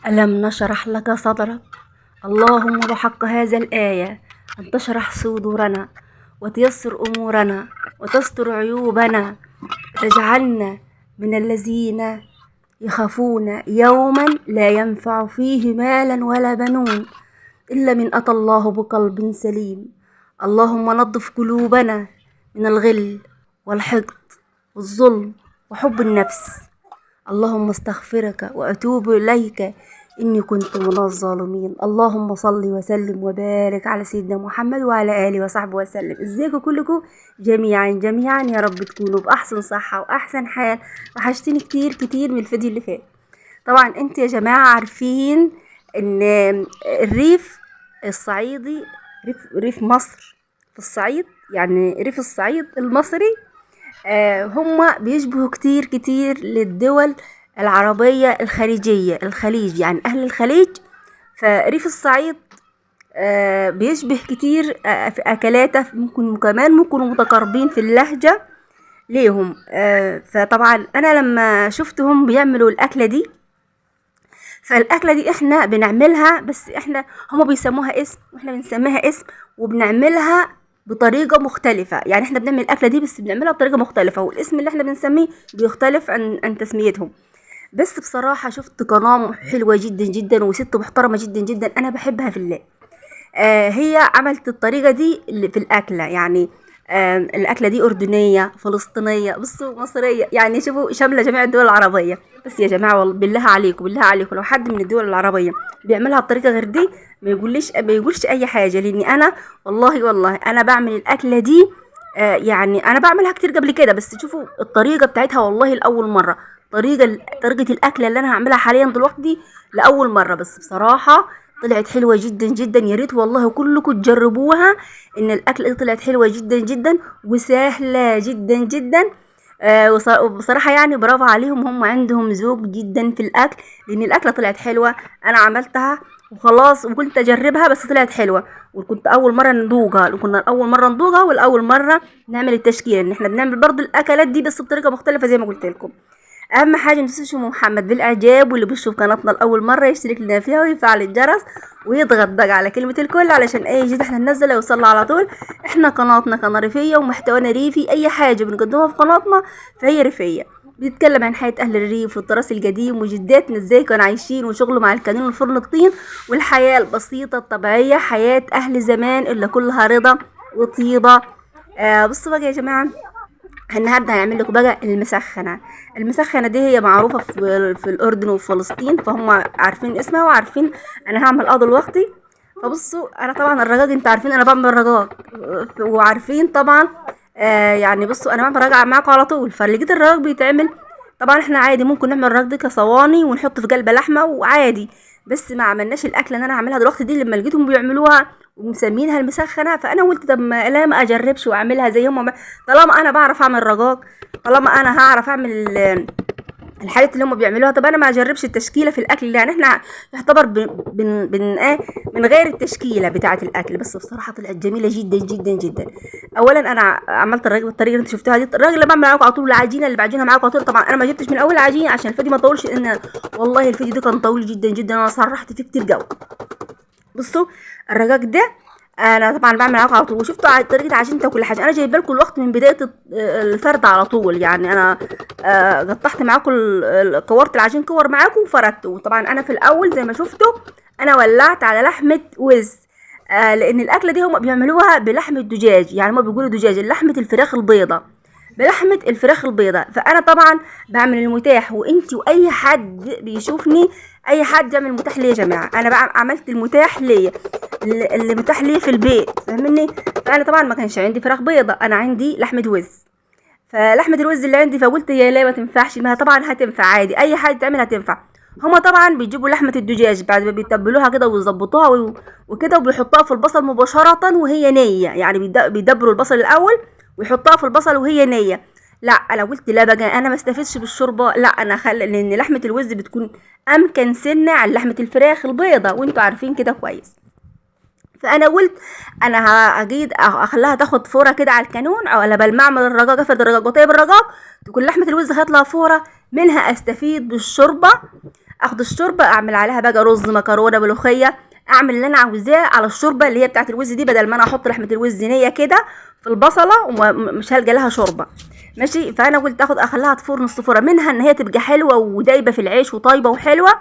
ألم نشرح لك صدرك؟ اللهم بحق هذا الآية أن تشرح صدورنا وتيسر أمورنا وتستر عيوبنا، تجعلنا من الذين يخافون يوما لا ينفع فيه مالا ولا بنون إلا من أتى الله بقلب سليم. اللهم نظف قلوبنا من الغل والحقد والظلم وحب النفس. اللهم استغفرك وأتوب إليك إني كنت من الظالمين. اللهم صل وسلم وبارك على سيدنا محمد وعلى آله وصحبه وسلم. ازيكم كلكم جميعا جميعا، يا رب تكونوا بأحسن صحة وأحسن حال. وحشتني كتير كتير من الفيديو اللي فات. طبعا انت يا جماعة عارفين ان الريف الصعيدي، ريف مصر في الصعيد، يعني ريف الصعيد المصري، هم بيشبهوا كتير كتير للدول العربية الخليجية، الخليج يعني أهل الخليج. فريف الصعيد بيشبه كتير في أكلاته، ممكن كمان ممكن متقاربين في اللهجة ليهم. فطبعا أنا لما شفتهم بيعملوا الأكلة دي، فالأكلة دي إحنا بنعملها، بس إحنا هما بيسموها اسم وإحنا بنسميها اسم، وبنعملها بطريقة مختلفة. يعني إحنا بنعمل الأكلة دي بس بنعملها بطريقة مختلفة، والاسم اللي إحنا بنسميه بيختلف عن تسميتهم. بس بصراحة شفت قناة حلوة جدا جدا وست محترمة جدا جدا، أنا بحبها في الله. هي عملت الطريقة دي اللي في الأكلة، يعني الأكلة دي أردنية فلسطينية بصوا مصرية، يعني شوفوا شاملة جميع الدول العربية. بس يا جماعة والله بالله عليكم بالله عليكم لو حد من الدول العربية بيعملها بطريقة غير دي ما يقولش أي حاجة، لأني أنا والله والله أنا بعمل الأكلة دي، يعني أنا بعملها كتير قبل كده، بس شوفوا الطريقة بتاعتها والله لأول مرة. طريقة الأكلة اللي أنا هعملها حاليا دلوقتي دي لأول مرة، بس بصراحة طلعت حلوة جدا جدا. يا ريت والله كلكم تجربوها، إن الأكلة دي طلعت حلوة جدا جدا وسهلة جدا جدا. وبصراحة يعني برافو عليهم، هم عندهم ذوق جدا في الأكل، لأن الأكلة طلعت حلوة. أنا عملتها وخلاص وكنت أجربها بس طلعت حلوة، وكنت أول مرة ندوقها، وكنا أول مرة ندوقها والأول مرة نعمل التشكيلة، إن إحنا بنعمل برضو الأكلات دي بس بطريقة مختلفة زي ما قلت لكم. اهم حاجة ما تنسوش ام محمد بالاعجاب، واللي بيشوف قناتنا لاول مرة يشترك لنا فيها ويفعل الجرس ويضغط دق على كلمة الكل علشان اي جديد احنا ننزله يوصل على طول. احنا قناتنا قناة ريفيه ومحتوانا ريفي، اي حاجة بنقدمها في قناتنا فهي ريفيه، بنتكلم عن حياة اهل الريف والتراث القديم وجداتنا ازاي كانوا عايشين وشغله مع الكانون والفرن الطين والحياة البسيطة الطبيعية، حياة اهل زمان اللي كلها رضا وطيبة. بصوا بقى يا جماعة، النهارده هنعمل لكم بقى المسخنه. المسخنه دي هي معروفة في الاردن وفي فلسطين، فهم عارفين اسمها وعارفين انا هعمل ايه دلوقتي. فبصوا انا طبعا الرجاج انتوا عارفين انا بعمل رجاج، وعارفين طبعا يعني بصوا انا بعمل رجاج معاكم على طول. فلقيت الرجاج بيتعمل، طبعا احنا عادي ممكن نعمل الرجاج ده كصواني ونحط في قلبه لحمه وعادي، بس ما عملناش الاكلة اللي انا هعملها دلوقتي دي. لما لقيتهم بيعملوها ومسمينها المسخنه، فانا قلت طب ما لا ما اجربش واعملها زي هم، طالما انا بعرف اعمل رجاج، طالما انا هعرف اعمل الحاجات اللي هم بيعملوها، طب انا ما اجربش التشكيلة في الاكل. يعني احنا يعتبر بن بن ايه من غير التشكيلة بتاعه الاكل، بس بصراحة طلعت جميلة جدا جدا جدا. اولا انا عملت الرجل بالطريقة اللي انتوا شفتوها دي، الرجل اللي بعمل معاكم على طول، العجينة اللي بعجنها معاكم على طول. طبعا انا ما جبتش من اول عجينه عشان الفيديو ما طولش، لان والله الفيديو ده كان طويل جدا جدا، انا صرحت فيه كتير قوي. بصوا الرجاج ده انا طبعا بعمل معاكم على طول، وشفتوا طريقه عجينته وكل حاجة. انا جايبه لكم الوقت من بداية الفرد على طول، يعني انا قطعت معاكم كورت العجين كور معاكم وفردته. وطبعا انا في الاول زي ما شفتوا انا ولعت على لحمه وز، لان الاكلة دي هم بيعملوها بلحمه دجاج، يعني هم بيقولوا دجاج، لحمه الفراخ البيضة، بلحمه الفراخ البيضة. فانا طبعا بعمل المتاح، وانتي واي حد بيشوفني اي حد يعمل المتاح ليا يا جماعة. انا بقى عملت المتاح ليا، اللي متاح ليا في البيت، فاهمني؟ فانا طبعا ما كانش عندي فراخ بيضة، انا عندي لحمه وز، فلحمه الوز اللي عندي فقلت يا لا ما تنفعش، ما طبعا هتنفع عادي، اي حاجة تعمل هتنفع. هما طبعا بيجيبوا لحمه الدجاج بعد ما بيتبلوها كده ويظبطوها وكده، وبيحطوها في البصل مباشرة وهي نيه، يعني بيدبروا البصل الاول ويحطوها في البصل وهي نيه. لا انا قلت لا بقى انا ما استفدش بالشوربه، لا انا خلي، لان لحمه الوز بتكون امكن سنة عن لحمه الفراخ البيضة، وانتوا عارفين كده كويس. فانا قلت انا هجيد اخليها تاخد فورة كده على الكانون، او على بال ما اعمل الرجاج، افرد الرجاج وطيب الرجاج، تكون لحمه الوز خدت لها فورة، منها استفيد بالشوربه اخد الشوربة اعمل عليها بقى رز، مكرونه، ملوخية، اعمل اللي انا عاوزاه على الشوربة اللي هي بتاعت الوز دي، بدل ما انا احط لحمه الوز نيه كده في البصله ومش هلقى لها شوربة. ماشي، فانا قلت اخد اخليها تفور نص فورة، منها ان هي تبقى حلوة ودايبه في العيش وطيبة وحلوه،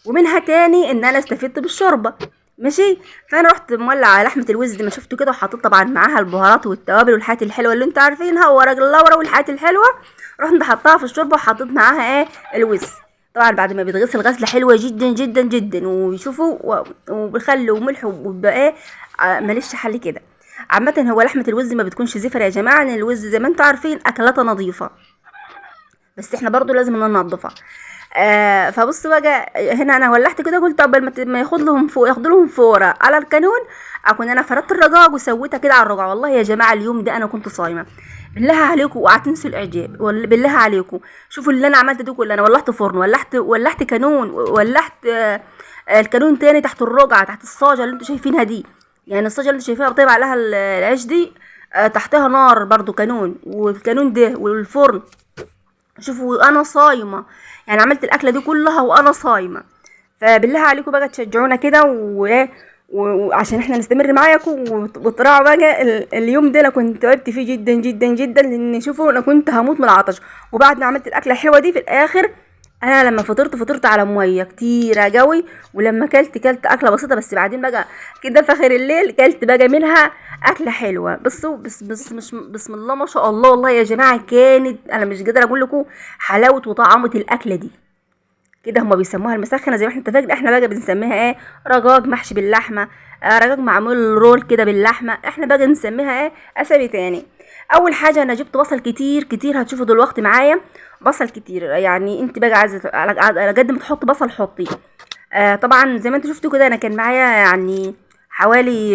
ومنها تاني ان انا استفدت بالشوربه. ماشي، فانا رحت مولعه لحمه الوز دي ما شفته كده، وحطيت طبعا معاها البهارات والتوابل والحاجات الحلوة اللي انتوا عارفينها وورق اللورا والحاجات الحلوة، رحت حطاها في الشوربة وحطيت معاها ايه الوز. طبعا بعد ما بيتغسل غسله حلوة جدا جدا جدا، وشوفوا وبخل وملح وبقى ايه ماليش حل كده. عامة هو لحمه الوز ما بتكونش زفره يا جماعة، لان الوز زي ما انتوا عارفين اكلاتها نظيفة، بس احنا برضو لازم ننضفها. فبصوا بقى هنا انا ولعت كده، قلت قبل ما ياخد لهم فوق ياخدوا لهم فورة على الكانون، اكون انا فردت الرجاج وسويتها كده على الرجاج. والله يا جماعة اليوم ده انا كنت صايمه، بالله عليكم اوعوا تنسوا الاعجاب، بالله عليكم شوفوا اللي انا عملته ده كله. انا ولعت فرن، ولعت كانون، ولعت الكانون تاني تحت الرجعه، تحت الصاجه اللي انتوا شايفينها دي، يعني الصاجه اللي انتوا شايفينها طيب عليها العيش دي، تحتها نار برضو كانون، والكانون ده والفرن. شوفوا انا صايمه، يعني عملت الاكلة دي كلها وانا صايمه. فبالله عليكم بقى تشجعونا كده وعشان احنا نستمر معاكم وتراعوا بقى اليوم ده انا كنت تعبت فيه جدا جدا جدا، لان شوفوا انا كنت هموت من العطش. وبعد ما عملت الاكلة الحلوة دي في الاخر انا لما فطرت على مية كتيرة قوي، ولما كلت اكله بسيطة، بس بعدين بقى كده في اخر الليل كلت بقى منها اكله حلوة. بصوا بس بس مش بسم الله ما شاء الله، والله يا جماعة كانت انا مش قادرة اقول لكم حلاوة وطعامه الاكلة دي. كده هما بيسموها المسخنه زي ما احنا اتفقنا، احنا بقى بنسميها ايه، رجاج محشي باللحمه، رجاج معمول رول كده باللحمه، احنا بقى نسميها ايه اسامي تاني. اول حاجة انا جبت بصل كتير كتير، هتشوفوا دلوقتي معايا بصل كتير، يعني انت بقى عايزه على قد ما تحط بصل حطي. طبعا زي ما انتوا شفتوا كده انا كان معايا يعني حوالي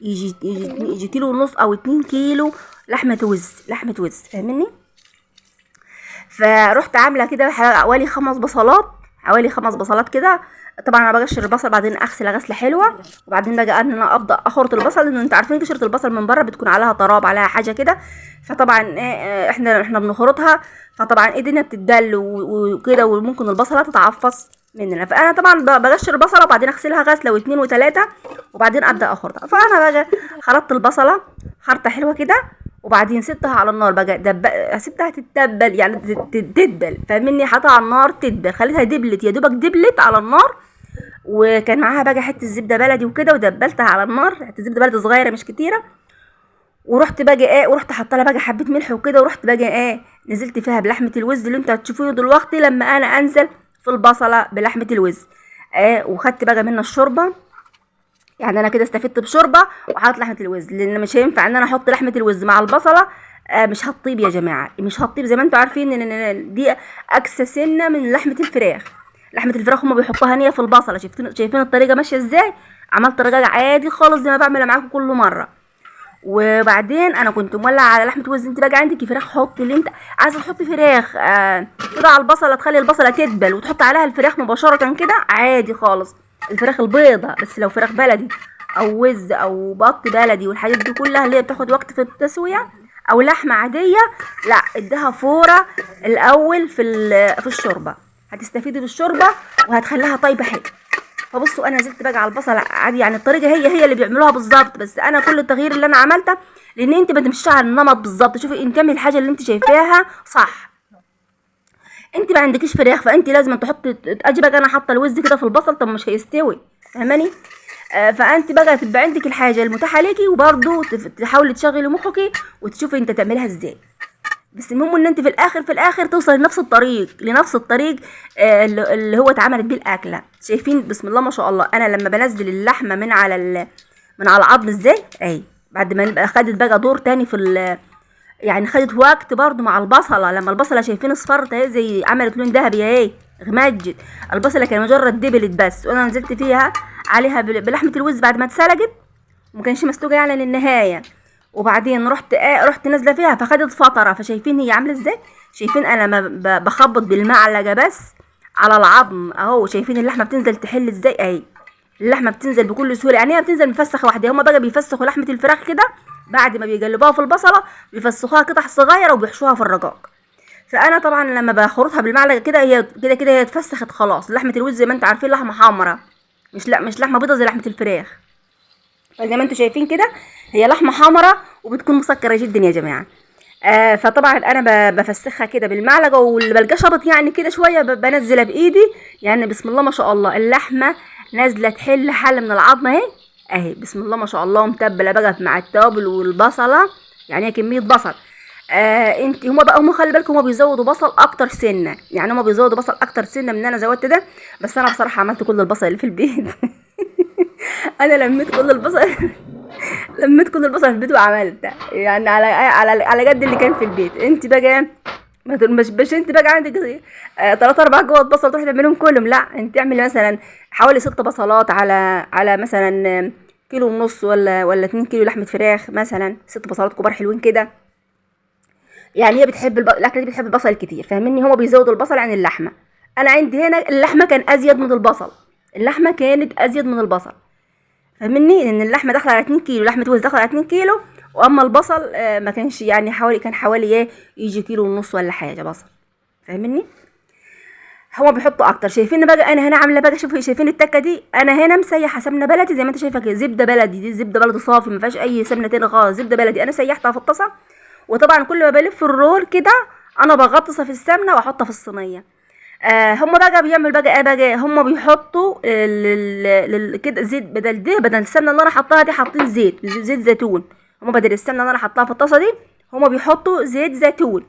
يجي كيلو ونص او 2 كيلو لحمه وز، لحمه وز فاهميني. فروحت عامله كده حوالي 5 بصلات، حوالي 5 بصلات كده. طبعا انا بقشر البصل بعدين اغسل غسله حلوة، وبعدين بقى ان انا ابدا اخرط البصل، لان انتوا عارفين قشرة البصل من بره بتكون عليها تراب عليها حاجة كده، فطبعا احنا بنخرطها، فطبعا ايدينا بتتبل وكده، وممكن البصله تتعفص مننا. فانا طبعا بقشر البصله وبعدين اغسلها غسله واثنين وثلاثة، وبعدين ابدا اخرطها. فانا بقى خرطت البصله خرطه حلوة كده، وبعدين سبتها على النار بقى سبتها تتبل، يعني تدبل فاهمني، حطها على النار تدبل، خليتها دبلت يا دوبك دبلت على النار. وكان معاها بقى حتة زبدة بلدي وكده، ودبلتها على النار حتة زبدة بلدي صغيرة مش كتيرة. ورحت بقى ايه، ورحت حاطه لها بقى حبه ملح وكده، ورحت بقى ايه نزلت فيها بلحمه الوز اللي انتوا هتشوفوه دلوقتي لما انا انزل في البصله بلحمه الوز. وخدت بقى منها الشوربة، يعني انا كده استفدت بشوربه وحاطط لحمه الوز، لان مش هينفع ان انا احط لحمه الوز مع البصله، مش هتطيب يا جماعة، مش هتطيب زي ما انتوا عارفين ان دي اكسى سنة من لحمه الفراخ. لحمه الفراخ هما بيحطوها نيه في البصله، شايفين الطريقة ماشية ازاي؟ عملت رجاج عادي خالص زي ما بعمل معاكم كل مرة. وبعدين انا كنت مولعه على لحمه وز، انت بقى عندك فراخ حطي اللي انت عايزه تحطي فراخ، كده على البصله، تخلي البصله تدبل وتحط عليها الفراخ مباشرة كده عادي خالص، الفراخ البيضة بس لو فراخ بلدي او وز او بط بلدي والحاجات دي كلها اللي هي بتاخد وقت في التسوية، او لحمه عادية لا اديها فورة الاول في الشوربة، هتستفيدي بالشوربه وهتخليها طيبة حلو. فبصوا انا نزلت بقى على البصل عادي، يعني الطريقة هي اللي بيعملوها بالظبط، بس انا كل التغيير اللي انا عملته لان انت ما تمشيش على النمط بالظبط، شوفي انت تعملي الحاجة اللي انت شايفاها صح. انت ما عندكيش فراخ فانت لازم تحطي، اجي بقى انا حاطه الوز كده في البصل، طب مش هيستوي فاهماني؟ فانت بقى تبقى عندك الحاجة المتاحة ليكي، وبرده تحاولي تشغلي مخك وتشوفي انت تعملها ازاي. بس المهم ان انت في الاخر توصل لنفس الطريق، لنفس الطريق اللي هو اتعملت بيه الاكلة. شايفين بسم الله ما شاء الله انا لما بنزل اللحمة من على من على العظم ازاي اهي، بعد ما خدت بقى دور تاني في يعني خدت وقت برضو مع البصله، لما البصله شايفين اصفرت اهي زي عملت لون ذهبي اهي غمجت، البصله كان مجرد دبلت بس، وانا نزلت فيها عليها بلحمه الوز بعد ما اتسلقت وما كانش مسلوقة يعني للنهاية. وبعدين رحت نازله فيها فخدت فترة، فشايفين هي عامله ازاي؟ شايفين انا ما بخبط بالمعلقه بس على العظم اهو، شايفين اللحمة بتنزل تحل ازاي اهي، اللحمة بتنزل بكل سهولة، يعني هي بتنزل مفسخه لوحدها. هما بقى بيفسخوا لحمه الفراخ كده بعد ما بيقلبوها في البصله، بيفسخوها قطع صغيرة وبيحشوها في الرجاج. فانا طبعا لما بخرطها بالمعلقه كده، هي كده كده هي اتفسخت خلاص. لحمه الوز زي ما انتوا عارفين لحمه حمراء، مش لحمه بيضة زي لحمه الفراخ. فزي ما انتوا شايفين كده هي لحمه حمراء وبتكون مسكره جدا يا جماعة. فطبعا انا بفسخها كده بالمعلقه، واللي بلقاه شبط يعني كده شوية بنزلها بايدي. يعني بسم الله ما شاء الله اللحمة نازله تحل حل من العظمة اهي اهي، بسم الله ما شاء الله، ومتبله بقى مع التوابل والبصله، يعني هي كمية بصل. انت هما بقى، هما خلي بالكم هما بيزودوا بصل اكتر سنة، يعني هما بيزودوا بصل اكتر سنة من اللي انا زودت ده، بس انا بصراحة عملت كل البصل اللي في البيت. انا لميت كل البصل لميت كل البصل في البيت وعملت يعني على على على قد اللي كان في البيت. انت بقى ما مش انت بقى عندك 3 4 جوه بصل تروحي تعمليهم كلهم، لا انت اعملي مثلا حوالي 6 بصلات على مثلا كيلو ونص ولا 2 كيلو لحمه فراخ مثلا، 6 بصلات كبار حلوين كده. يعني هي بتحب الاكلة دي بتحب البصل كتير، فاهميني؟ هما بيزودوا البصل عن اللحمة. انا عندي هنا اللحمة كان ازيد من البصل، اللحمة كانت ازيد من البصل، فاهمني؟ لان اللحمة داخله على 2 كيلو، لحمه وز داخله على 2 كيلو، واما البصل ما كانش يعني حوالي، كان حوالي ايه يجي كيلو ونص ولا حاجة بصل، فاهمني؟ هو بيحطوا اكتر. شايفين بقى انا هنا عامله بقى، شوفوا شايفين التكه دي، انا هنا مسيحه سمنه بلدي زي ما انت شايفه كده، زبدة بلدي، دي زبدة بلدي صافي ما فيهاش اي سمنه تاني خالص، زبدة بلدي انا سيحتها في الطاسه. وطبعا كل ما بلف الرول كده انا بغطسها في السمنة واحطها في الصينية. هم بقى بيعملوا بقى ايه بقى، هم بيحطوا كده زيت بدل ده، بدل السمنة اللي انا حطاها دي حاطين زيت زيتون. هم بدل السمنة اللي انا حطاها في الطاسه دي هم بيحطوا زيت زيتون،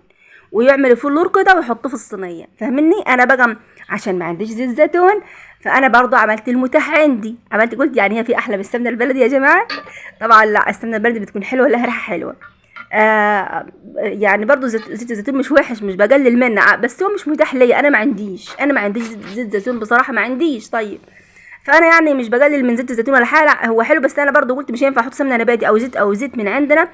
ويعملوا فلور كده ويحطوه في الصينية، فاهمني؟ انا بقى عشان ما عنديش زيت زيتون فانا برضو عملت المتاح عندي، عملت قلت يعني هي في احلى من السمنة البلدي يا جماعة؟ طبعا لا، السمنة البلدي بتكون حلوة، لها ريحه حلوة. يعني برضو زيت الزيتون مش وحش، مش بقلل منه، بس هو مش متاح ليا، انا ما عنديش زيت زيتون بصراحة، ما عنديش. طيب فانا يعني مش بقلل من زيت الزيتون ولا حاجة، هو حلو، بس انا برضو قلت مش هينفع احط سمنه نباتي او زيت من عندنا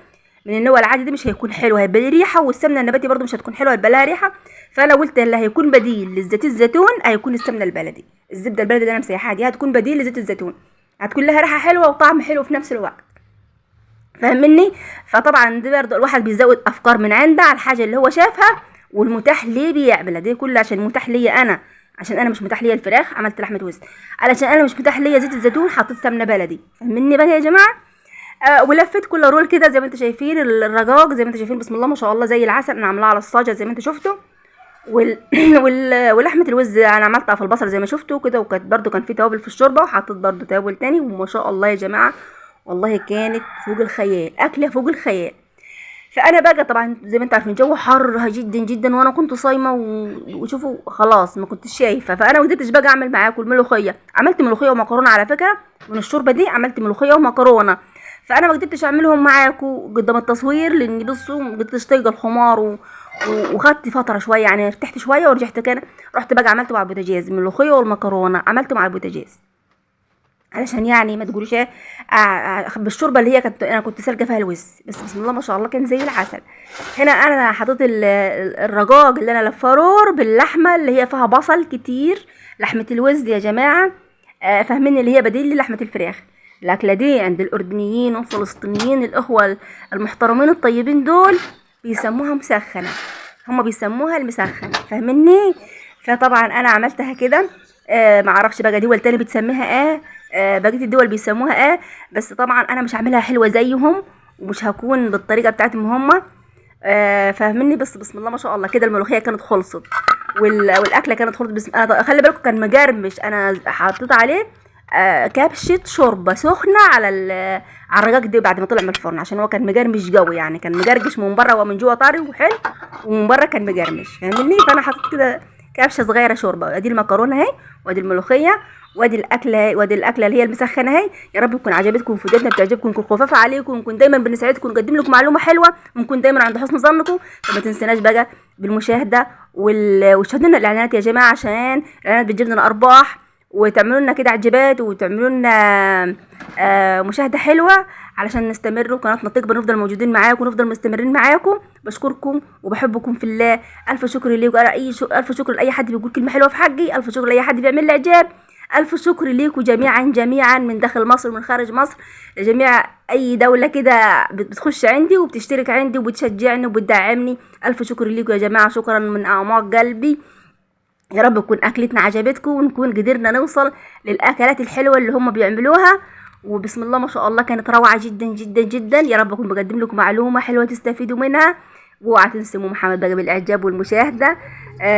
من النوع العادي ده، مش هيكون حلو، هيبقى ليه ريحه، والسمنه النباتي برضو مش هتكون حلوة، هيبقى لها ريحه. فانا قلت اللي هيكون بديل لزيت الزيتون هيكون السمنة البلدي، الزبدة البلدي اللي انا مسيحاها دي هتكون بديل لزيت الزيتون، هتكون لها ريحه حلوة وطعم حلو في نفس الوقت، فاهمني؟ فطبعا دي برضه الواحد بيزود افكار من عنده على الحاجة اللي هو شافها والمتاح ليه بيعملها. دي كله عشان متاح ليا انا، عشان انا مش متاح ليا الفراخ عملت لحمه وز، علشان انا مش متاح ليا زيت الزيتون حطيت سمنه بلدي، فاهمني بقى يا جماعة؟ ولفيت كل رول كده زي ما انتم شايفين، الرجاج زي ما انتم شايفين بسم الله ما شاء الله زي العسل، انا عاملاه على الصاجه زي ما انتم شفتوا. ولحمه الوز انا عملتها في البصل زي ما شفتوا كده، وكانت برده كان في توابل في الشوربة، وحطيت برده توابل تاني، وما شاء الله يا جماعة والله كانت فوق الخيال، اكله فوق الخيال. فانا بقى طبعا زي ما انتم عارفين الجو حر جدا جدا، وانا كنت صايمه وشوفوا خلاص ما كنتش شايفه، فانا ما قدرتش بقى اعمل معاكم الملوخية. عملت ملوخية ومكرونه على فكرة من الشوربة دي، عملت ملوخية ومكرونه، فانا ما قدرتش اعملهم معاكم قدام التصوير، لان بصوا ما قدرتش طايقة الخمار وخدت فترة شوية يعني، ارتحت شوية ورجعت كده، رحت بقى عملت مع البوتاجاز الملوخية والمكرونه، عملت مع البوتاجاز علشان يعني ما تقولوش ايه بالشوربه اللي هي كانت انا كنت سالكة فيها الوز، بس بسم الله ما شاء الله كان زي العسل. هنا انا حطيت الرجاج اللي انا لفاه باللحمه اللي هي فيها بصل كتير، لحمه الوز يا جماعة، فاهمين اللي هي بديل للحمه الفراخ. الاكلة دي عند الاردنيين والفلسطينيين الاخوة المحترمين الطيبين دول بيسموها مسخنه، هما بيسموها المسخنه، فاهميني؟ فطبعا انا عملتها كده، ما اعرفش بقى دول تاني بتسميها ايه، بقية الدول بيسموها ايه، بس طبعا انا مش هعملها حلوة زيهم ومش هكون بالطريقة بتاعتهم هما، فاهميني؟ بس بسم الله ما شاء الله كده الملوخية كانت خلصت والاكله كانت خلصت. بس انا خلي بالكم كان مجرمش، انا حطيت عليه كبشة شوربة سخنة على الرجاج دي بعد ما طلع من الفرن، عشان هو كان مجرمش قوي يعني، كان مجرجش من بره ومن جوه طري وحلو، ومن بره كان مجرمش، فاهميني؟ فانا حطيت كده كبشة صغيرة شوربة. ادي المكرونه اهي، وادي الملوخية، وادي الاكلة، وادي الاكلة اللي هي المسخنه اهي. يا رب تكون عجبتكم فيديوهاتنا، بتعجبكم، نكون خفاف عليكم، ونكون دايما بنساعدكم، ونقدم لكم معلومة حلوة، ونكون دايما عند حسن ظنكم. فما تنسناش بقى بالمشاهدة وتشاهدوا لنا الاعلانات يا جماعة، عشان الاعلانات بتجيب لنا ارباح، وتعملوا لنا كده عجبات، وتعملوا لنا مشاهده حلوة علشان نستمر وقناتنا تكبر، ونفضل موجودين معاكم ونفضل مستمرين معاكم. بشكركم وبحبكم في الله، الف شكر ليكم، الف شكر لاي حد بيقول كلمة حلوة في حقي، الف شكر لاي حد بيعمل لي اعجاب، الف شكر ليكم جميعا جميعا، من داخل مصر ومن خارج مصر، جميع اي دولة كده بتخش عندي وبتشترك عندي وبتشجعني وبتدعمني. الف شكر ليكم يا جماعة، شكرا من اعماق قلبي. يا رب تكون اكلتنا عجبتكم ونكون قدرنا نوصل للاكلات الحلوة اللي هم بيعملوها. وبسم الله ما شاء الله كانت روعه جدا جدا جدا. يا رب اكون بقدم لكم معلومة حلوة تستفيدوا منها. واوعى تنسوا محمد بقى بالاعجاب والمشاهدة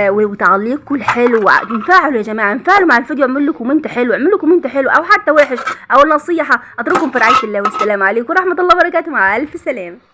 وتعليقكم الحلو. انفعلوا يا جماعة، انفعلوا مع الفيديو، اعملوا comment حلو، اعملوا comment حلو او حتى وحش او نصيحة. اترككم في رعاية الله، والسلام عليكم ورحمة الله وبركاته، مع الف سلامه.